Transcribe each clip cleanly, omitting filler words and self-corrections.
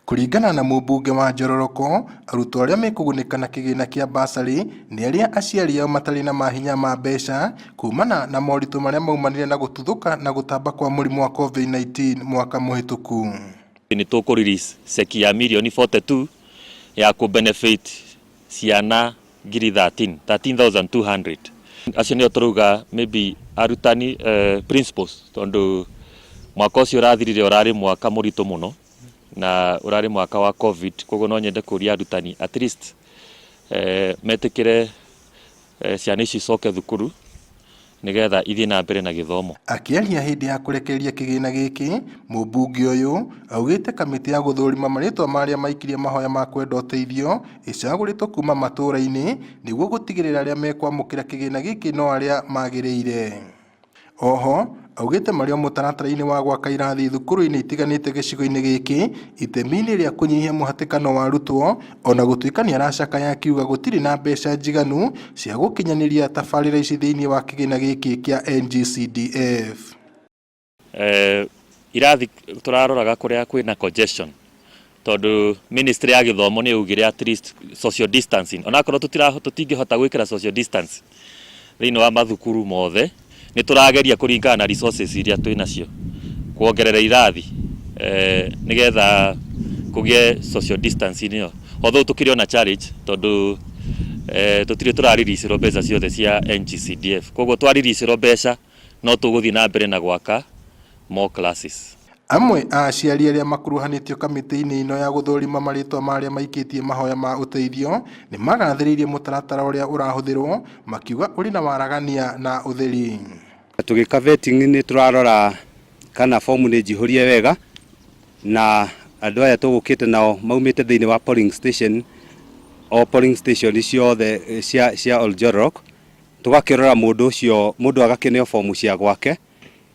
Kũringana na mũmbunge wa Njororoko, arutwo arĩa mekũgunĩka na kĩgĩna kĩa basarĩ nĩ arĩa aciari ao matarĩ na mahinya ma mbeca kumana na moritũ marĩa maumanire na gũtuthũka na gũtamba kwa mũrimũ wa COVID-19 mwaka mũhĩtũku. Nĩ tũkũ release ceki ya mirioni 42 ya kũ benefit ciana ngiri 13 13,200. Acio nĩo tũrauga maybe arutani, principals, tondũ mwaka ũcio ũrathirire ũrarĩ mwaka mũritũ mũno na ũrarĩ mwaka wa COVID. Koguo no nyende kũria arutani at least metĩkĩre ciana ici icoke thukuru nĩgetha ithiĩ na mbere na gĩthomo. Akĩaria hĩndĩ ya kũrekereria kĩgĩna gĩkĩ, mũmbunge ũyũ augĩte kamĩtĩ ya gũthũrima marĩtwa ma arĩa maikirie mahoya ma kwenda ũteithio ĩcagũrĩtwo kuma matũũra-inĩ nĩguo gũtigĩrĩra arĩa mekwamũkĩra kĩgĩna gĩkĩ no arĩa magĩrĩire. Oho augĩte marĩ o mũtaratara-inĩ wa gwaka irathi thukuru-inĩ itiganĩte gĩcigo-inĩ gĩkĩ itemi-inĩ rĩa kũnyihia mũhatĩkano wa arutwo, ona gũtuĩka nĩ aracakaya akiuga gũtirĩ na mbeca njiganu cia gũkinyanĩria tabarĩra ici thĩinĩ wa kĩgĩna gĩkĩ kĩa NGCDF. Irathi tũraroraga kũrĩa kwĩna congestion, tondũ ministry ya gĩthomo nĩ yaugire at least social distancing, onakorwo tũtingĩhota gwĩkĩra social distance thĩinĩ wa mathukuru mothe, nĩ tũrageria kũringana na resources iria twĩ nacio kuongerera irathi nĩgetha kũgĩe social distancing ĩyo, although tũkĩrĩ ona challenge tondũ tũtirĩ tũrarilicĩrwo mbeca ciothe cia NGCDF. Koguo twariricerwo mbeca no tũgũthiĩ na mbere na gwaka more classes. Amwe a aciari arĩa makuruhanĩtio kamĩtĩ-inĩ ĩno ya gũthũrima marĩtwa ma arĩa maikĩtie mahoya ma ũteithio nĩ magathĩrĩirie mũtaratara ũrĩa ũrahũthĩrwo, makiuga ũrĩ na waragania na ũtheri. Tũgĩka vetting nĩ tũrarora kana fomu nĩ njihũrie wega, na andũ aya tũgũkĩte nao maumĩte thĩinĩ wa polling station, o polling station ciothe cia Oljororok. Tũgakĩrora mũndũ ũcio, mũndũ agakĩneo fomu cia gwake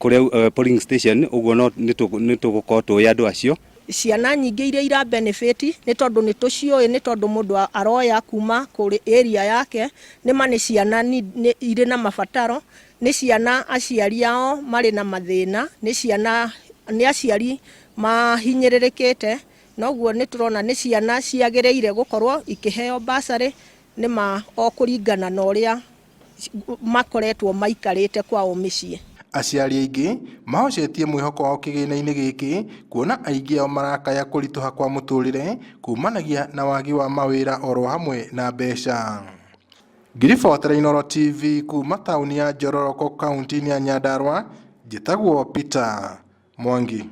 kũrĩa polling station, ũguo no nĩ tũgũkorwo tũĩ andũ acio. Ciana nyingĩ iria ira benefit nĩ tondũ nĩ tũciũĩ, nĩ tondũ mũndũ aroya kuma kũrĩ area yake. Nĩ ma nĩ ciana irĩ na mabataro, nĩ ciana aciari ao marĩ na mathĩna, nĩ ciana nĩ aciari mahinyĩrĩrĩkĩte. Noguo nĩ tũrona nĩ ciana ciagĩrĩire gũkorwo ikĩheo basarĩ, nĩ ma o kũringana na ũrĩa makoretwo maikarĩte kwao mĩciĩ. Aciari aingĩ mahocetie mwĩhoko wao kĩgĩna-inĩ gĩkĩ, kuona aingĩ ao marakaya kũritũha kwa mũtũrĩre kumanagia na wagi wa mawĩra oro hamwe na mbeca. Ngiribotera Inooro TV kuma taũni ya Njororoko, kaunti-inĩ ya Nyandarua, njĩtagwo Peter Mwangi.